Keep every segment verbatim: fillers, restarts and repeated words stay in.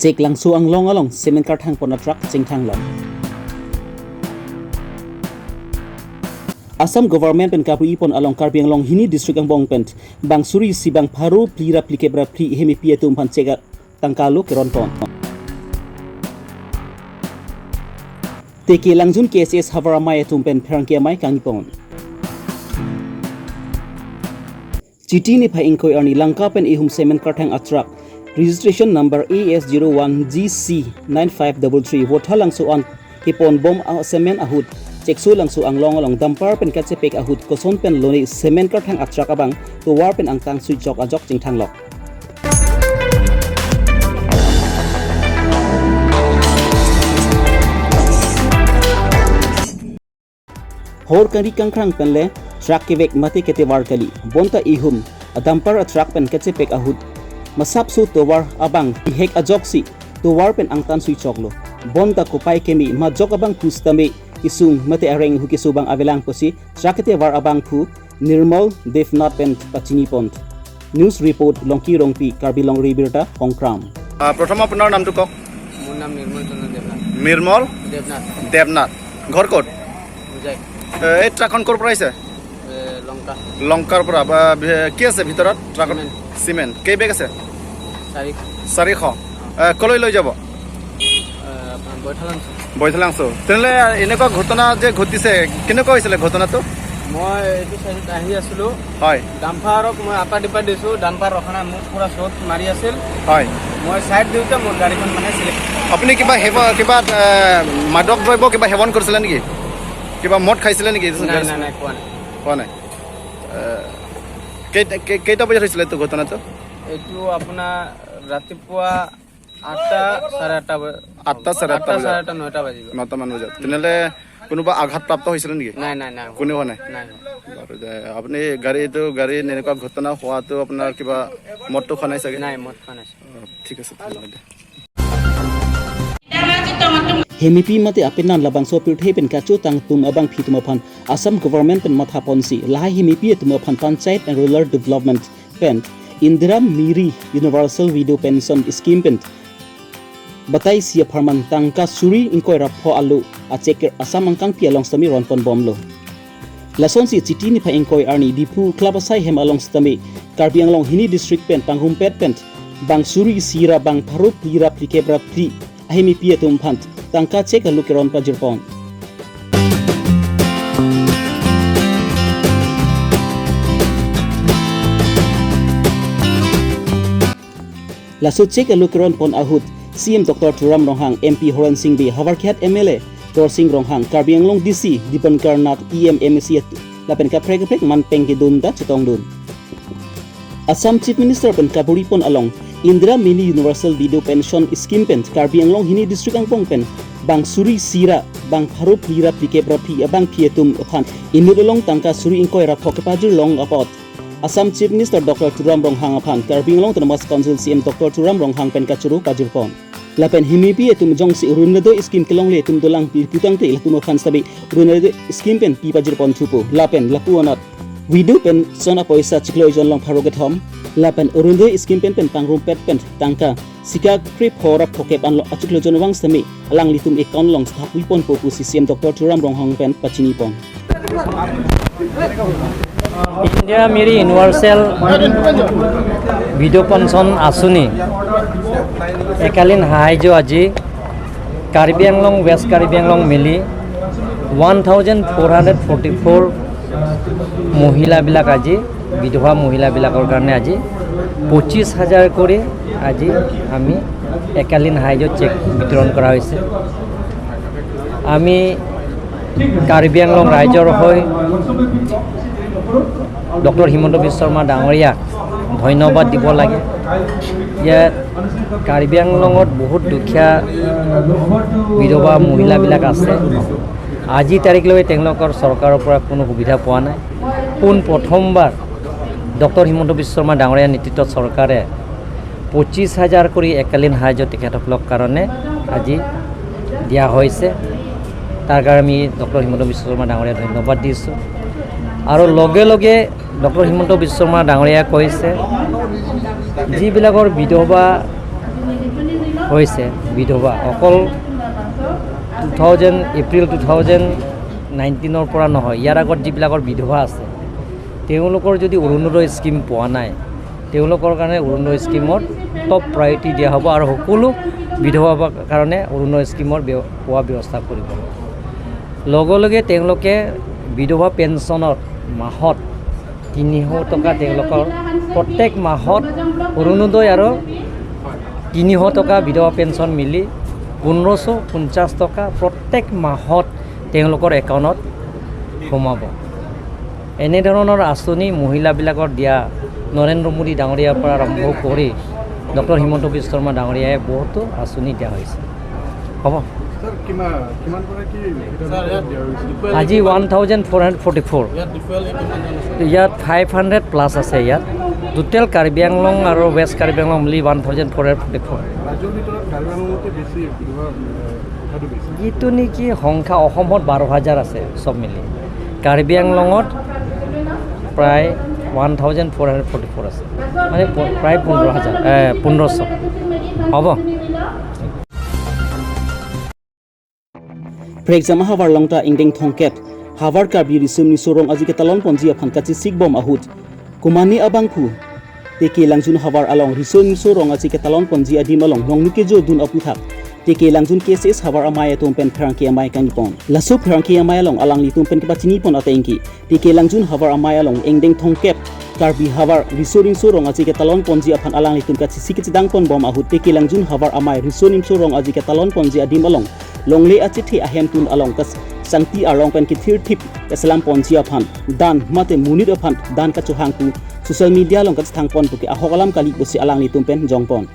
Cheklangso anglong along cement karthang pon a truck chingthang long. Assam government pen kapri pon along Karbi Anglong hini district angbong pen bang suri isi bang pharo phli ra phlikep ra phli hemepi atum aphan chek a tangka lo keron pon. Teke Langjun K S S havar amei atum pen pherangke amei kangni pon. Chiti niphai ingkoi arni Lanka pen ihum cement karthang a truck registration number A S zero one G C nine five double three Votha Langso an kepon bom a cement ahut Chekso Langso anglong along dumper pen kachepek ahut koson pen lone cement karthang a truck abang tovar pen angtan sui chok ajok chingthang lok. Hor kangri kangkrang pen le truck kevek mate ketovar kali. Bonta ihum a dumper a truck pen kachepek ahut masapso tovar abang ihek ajoksi tovar pen angtan sui choklo. Bonta kopai keme majok abangphu sitame kesung mate areng hu keso abang avelang pusi truck ketovar abangphu Nirmal Devnath pen pachini pon. News report Longki Rongpi, Karbi Longri Birta, Hongkram. আহ, প্ৰথম আপোনাৰ নামটো কওক। মোৰ নাম নিৰ্মল চন্দ্ৰ দেৱনাথ। নিৰ্মল দেৱনাথ। দেৱনাথ। ঘৰ ক'ত? হোজাই। এ, এই ট্ৰাকখন ক'ৰ পৰা আহিছে? এ, লংকা। লংকাৰ পৰা। বা, ভি-, কি আছে ভিতৰত ট্ৰাকত? চিমেণ্ট। চিমেণ্ট। কেই বেগ আছে? চাৰিশ। চাৰিশ। এ, ক'লৈ লৈ যাব? এ, আপোনাৰ বৈঠালাংচু। বৈঠালাংচু। তেনেহ'লে এনেকুৱা ঘটনা যে ঘটিছে, কেনেকুৱা হৈছিলে ঘটনাটো? মই এইটো চাইডত আহি আছিলো। হয়। ডাম্পাৰক মই আপাৰ ডিপাৰ দিছো, ডাম্পাৰ ৰখা নাই, মোক পুৰা চৰ্ট মাৰি আছিল। হয়। মই চাইড দিওঁতে মোৰ গাড়ীখন মানে শ্লিপ। আপুনি কিবা সেৱ-, কিবা, এ, মাদক দ্ৰব্য কিবা সেৱন কৰিছিলে নেকি? কিবা মদ খাইছিলে নেকি? নাই, নাই, নাই, খোৱা নাই। খোৱা নাই। এ, কেইটা, কেই-, কেইটা বজাত হৈছিলে এইটো ঘটনাটো? এইটো আপোনাৰ ৰাতিপুৱা আঠটা, চাৰে আঠটা বজা-, আঠটা, চাৰে আঠটা আঠটা, বজাত। চাৰে আঠটা, নটা বাজিব। নটামান বজাত। তেনেহ'লে কোনোবা আঘাতপ্ৰাপ্ত হৈছিলে নেকি? নাই, নাই, নাই। কোনেও হোৱা নাই? নাই হোৱা। বাৰু, দে, আপুনি গাড়ী, এইটো গাড়ী এনেকুৱা ঘটনা হোৱাটো আপোনাৰ কিবা মদটো খোৱা নাই চাগে? নাই, মদ খোৱা নাই। অ, ঠিক আছে, ধন্যবাদ দে। Hemepi mate apenan labangso pirthe pen kachotang atum abangphi atum aphan Assam government pen matha ponsi lahai hemepi atum aphan Panchayat and Rural Development pen Indira Miri Universal Widow Pension Scheme pen batai isi apharman tangka suri ingkoi ra pho alo a chek Assam angkangpi along sitame ron pon bomlo. Lasonsi Chiti niphai ingkoi arni Diphu Club asai hem along sitame Karbi Anglong hini district pen pangrumpet pen bang suri isi ra bang pharo phli ra phlikep ra phli ahemepi atum aphan tangka chek alo keron pajir pon. Laso chek alo keron pon ahut C M Doctor Tuliram Ronghang, M P Horen Sing Bey, Howraghat M L A Dorsing Ronghang, Karbi Anglong D C Dipankar Nath, E M, M A C lapen kaprek kaprek manpeng kedun ta chetongdun. Assam Chief Minister pen kaburi pon along Indira Mini Universal Widow Pension Scheme pen Karbi Anglong hini district angbong pen bang suri isi ra bang pharo phli ra phlikep ra phli abangphi atum aphan inut along tangka suri ingkoi ra pho kepajir long apot Assam Chief Minister Doctor Tuliram Ronghang aphan Karbi Anglong Autonomous Council C M Doctor Tuliram Ronghang pen kachoro pajir pon. Lapen hemepi atum jongsi Orunodoi scheme kelongle atum dolang pi putangte latum aphan sitame Orunodoi scheme pen pi pajir pon thupo. Lapen lapu anat widow pension apoisa chiklo ejon along pharo kethom. Lapen Orunodoi scheme pen pen pangrumpet pen tangka sika krepho ra phokep anlo achiklo ejon vang sitame alanglitum account along stapui ponpo pusi C M Doctor Tuliram Ronghang pen pachini pon. Indira Miri universal widow' pension আঁচনি একালীন সাহায্য আজি Karbi Anglong, west Karbi Anglong মিলি one thousand four hundred forty four মহিলাবিলাক আজি, বিধৱা মহিলাবিলাকৰ কাৰণে আজি পঁচিছ হাজাৰ কৰি আজি আমি একালীন সাহায্য চেক বিতৰণ কৰা হৈছে। আমি কাৰ্বি আংলং ৰাইজৰ হৈ ডক্টৰ হিমন্ত বিশ্ব শৰ্মা ডাঙৰীয়াক ধন্যবাদ দিব লাগে। ইয়াত কাৰ্বি আংলঙত বহুত দুখীয়া বিধৱা মহিলাবিলাক আছে। আজি তাৰিখলৈ তেওঁলোকৰ চৰকাৰৰ পৰা কোনো সুবিধা পোৱা নাই। পোন প্ৰথমবাৰ ডক্টৰ হিমন্ত বিশ্ব শৰ্মা ডাঙৰীয়াৰ নেতৃত্বত চৰকাৰে পঁচিছ হাজাৰ কৰি একালীন সাহায্য তেখেতসকলৰ কাৰণে আজি দিয়া হৈছে। তাৰ কাৰণে আমি ডক্টৰ হিমন্ত বিশ্ব শৰ্মা ডাঙৰীয়াক ধন্যবাদ দিছোঁ। আৰু লগে লগে ডক্টৰ হিমন্ত বিশ্ব শৰ্মা ডাঙৰীয়াই কৈছে, যিবিলাকৰ বিধৱা হৈছে বিধৱা। অকল two thousand, April two thousand নাইনটিনৰ পৰা নহয়, ইয়াৰ আগত যিবিলাকৰ বিধৱা আছে, তেওঁলোকৰ যদি অৰুণোদয় স্কিম পোৱা নাই, তেওঁলোকৰ কাৰণে অৰুণোদয় স্কিমৰ টপ প্ৰায়ৰিটি দিয়া হ'ব আৰু সকলো বিধৱা কাৰণে অৰুণোদয় স্কিমৰ ব্য- পোৱা ব্যৱস্থা কৰিব। লগে লগে তেওঁলোকে বিধৱা পেঞ্চনত মাহত তিনিশ টকা, তেওঁলোকৰ প্ৰত্যেক মাহত অৰুণোদয় আৰু তিনিশ টকা বিধৱা পেঞ্চন মিলি পোন্ধৰশ পঞ্চাছ টকা প্ৰত্যেক মাহত তেওঁলোকৰ একাউণ্টত সোমাব। এনেধৰণৰ আঁচনি মহিলাবিলাকৰ দিয়া নৰেন্দ্ৰ মোদী ডাঙৰীয়াৰ পৰা আৰম্ভ কৰি ডক্টৰ হিমন্ত বিশ্ব শৰ্মা ডাঙৰীয়াই বহুতো আঁচনি দিয়া হৈছে। হ'ব। ছাৰ, কিমান, কিমান গৰাকী ছাৰ, ইয়াত দিয়া হৈছে? আজি one thousand four hundred forty four. ইয়াত ডিফাৰেণ্ট কিমানজন আছে? ইয়াত ফাইভ হাণ্ড্ৰেড প্লাছ আছে। ইয়াত টোটেল কাৰ্বি আংলং আৰু ৱেষ্ট কাৰ্বি আংলং মিলি one thousand four hundred forty four. ৰাজ্যৰ ভিতৰত কাৰ্বি আংলঙতে বেছি বিধৱা, এ, সংখ্যাটো বেছি। যিটো নেকি সংখ্যা অসমত বাৰ হাজাৰ আছে চব মিলি, কাৰ্বি আংলঙত প্ৰায় one thousand four hundred forty four আছে, মানে প- প্ৰায় পোন্ধৰ হাজাৰ, এ, পোন্ধৰশ। হ'ব। Prekjam ahavar along ta ingdeng thomkep havar Karbi Riso Nimso Rong Aje Ketalon Ponji aphan kachesik bom ahut, komane abangphu Teke Langjun havar along Riso Nimso Rong Aje Ketalon Ponji adim along nongnu kejodun aputhak Teke Langjun K S S havar amei atum pen pherangke amei kangpon. Laso pherangke amei along alanglitum pen kepachini pon ateng ke Teke Langjun havar amei along ingdeng thomkep Karbi havar Riso Nimso Rong Aje Ketalon Ponji aphan alanglitum kachesik kachedang pon bom ahut Teke Langjun havar amei Riso Nimso Rong Aje Ketalon Ponji adim along longle achethe ahemtun along kasangti arlong pen kethirthip kaselam ponji aphan dan mate monit aphan dan kachohang pu social media along kachethang pon puke ahok alam kali pusi alanglitum pen jongpon.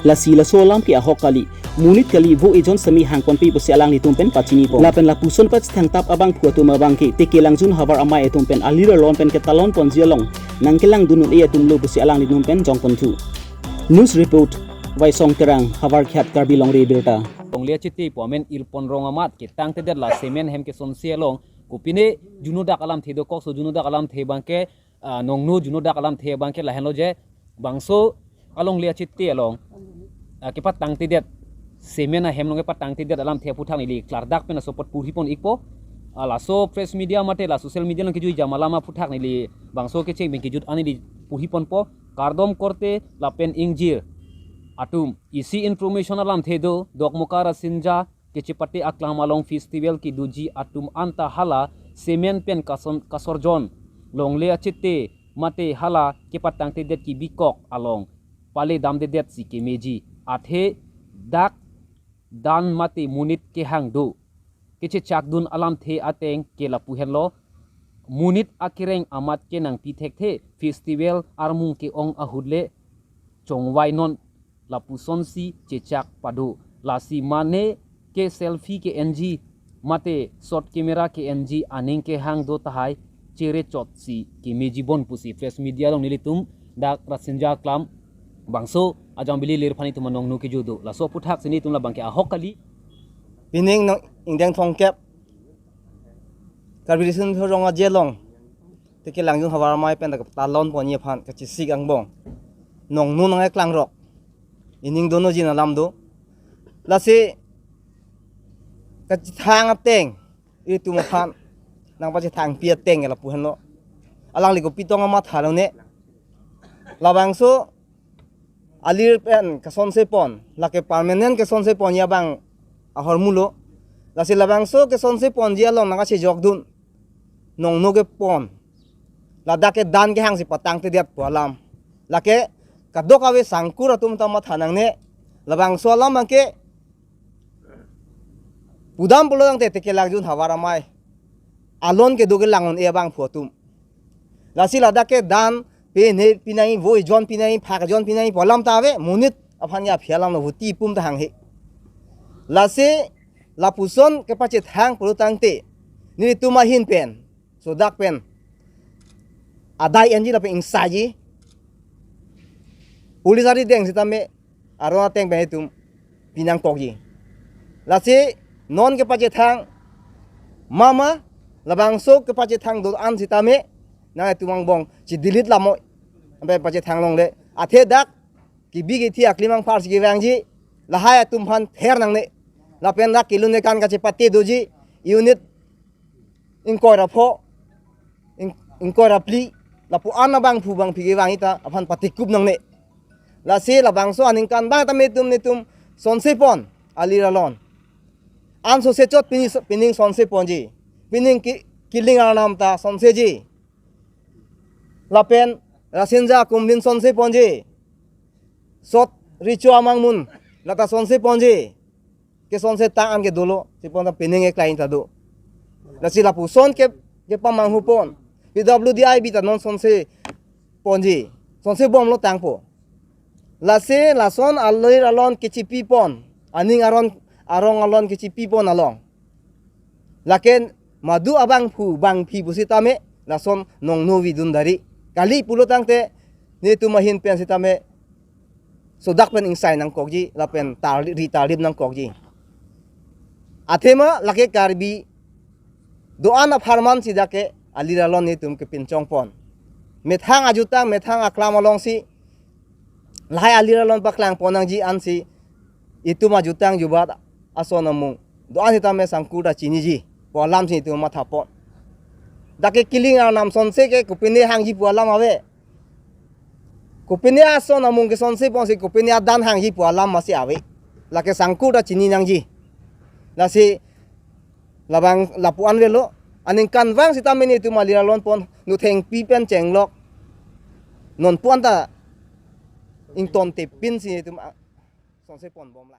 Lasi laso alam ke ahok kali, monit kali, vo ejon semi hangponpe pusi alanglitum pen pachini pon. Lapen lapuson pachethang tap abangphu atum abang ke Teke Langjun havar amei atum pen alir alon pen ketalon ponji along nangkelangdun un-e atum lo pusi alanglitum pen jongponthu. News report, Vaisong Terang, Havarghat, Karbi Longri Abirta. Longle achethe pu amen irpon rong amat ketangtedet la cement hem kesonsi along kopine juno dak alamthe dokok, so juno dak alamthe abangke, ah, nongnu juno dak alamthe abangke lahenlo je bangso alongle achethe along, ah, kepatangtedet, cement ahem along kepatangtedet alamthe aphuthak neli klardak pen asopot purhi pon ikpo. Ah, laso press media mate la social media along kejui jam alam aphuthak neli bangso kecheng pen kejut an neli purhi ponpo. Kardom korte lapen ingjir atum, isi information alamthe do, Dokmoka Rasinja kechepate aklam along festival kedoji atum anta hala cement pen kason kasorjon, longle achethe mate hala kepatangtedet kebikok along pale damdedet si kemeji, athe dak dan mate monit kehang do. Kechechakdun alamthe ateng ke lapu henlo, monit akereng amat kenangpi thekthe, festival armung ke-ong ahut le chongvai non, lapusonsi chechak pado. Lasi mane ke selfie ke-enji mate shot camera ke-enji aning kehang do tahai chere chotsi kemeji bon pusi press media along nelitum dak Rasinja aklam bangso ajambili lir aphan itum anong nu keju do. Laso aphuthak si nelitum labangke ahok kali. Pining nong ingdeng thomkep Karbi Riso Nimso Rong Aje along Teke Langjun havar amei pen dak talon ponji aphan kachesik angbong nongnu nangkeklang rok. Ining dono jin alam do. Lasi kachethang ateng itum aphan nangpachethangpi ateng ke lapu henlo. Alangli kopi tong amatha lone. Labangso alir pen kasonse pon, lake permanent kasonse ponji abang ahormu lo. Lasi labangso kasonse ponji along nangkachejokdun nongnu kepon. Ladak ke dan kehangsi patangtedet pu alam. Lake kadokave sangkur atum ta matha nangne. Labangso alam abangke pudam pulo tangte Teke Langjun havar amei alon kedo kelang un-e abangphu atum. Lasi ladak ke dan pen he pinangji, vo ejon pinangji, phak ejon pinangji pu alam ta ave, monit aphan ya aphi alam lo, voti pum ta hanghe. Lasi lapuson kepachethang pulo tangte nelitum ahin pen, sodak pen adai enji lapen ingsaiji, police arideng sitame aron ateng pen itum pinangkokji. Lasi non kepachethang mama, labangso kepachethang do-an sitame nang itum angbong chi delete lamo, ampe pachethang longle. Athe dak kebi kethe aklimang phar si kevangji, lahai atum aphan ther nangne. Lapen dak kelun kekan kachepate doji unit ingkoi ra pho, ing-, ingkoi ra phli, lapu-an abangphu bangphi kevang ita aphan patikup nangne. Lasi labangso aningkan abang tame netum netum sonse pon alir alon. An sonse chot pini, pining sonse ponji. Pining ki, Kiling Arnam ta sonseji. Lapen Rasinja Kumbin sonse ponji. Sot Richo Amangmun lata sonse ponji. Kesonse tang an ke dolo, si pon ta pining eklai ta do. Lasi lapuson ke, kepamanghu pon. P W D I B ta non sonse ponji. Sonse bomlo tangpo. Lasi lason alir alon kechipi pon. Aning aron, arong alon kechipi pon along. Lake madu abangphu bangphi pusitame, lason nongno vidun dari. Kali pulo tangte, netum ahin pen sitame, sodak pen ingsai nangkokji, lapen tarli, ri tarlip nangkokji. Athema lake Karbi do-an apharman si dak ke alir alon netum kepinchong pon. Methang ajutang, methang aklam alongsi lahai alir alon paklang pon nangji ansi itum ajutang jubat ason amung do-an sitame sangkur ta chiniji pu alam si itum matha pon. Dak ke Kiling Arnam sonse ke kopine hangji pu alam ave. Kopine ason amung kesonse ponsi kopine adan hangji pu alam masi ave. Lake sangkur ta chini nangji. Lasi labang lapu-an avelo. Aningkan vang sitame netum alir alon pon, nu thengpi pen chenglok. Non pu-an ta ington tepin si netum a-, sonse pon bom la.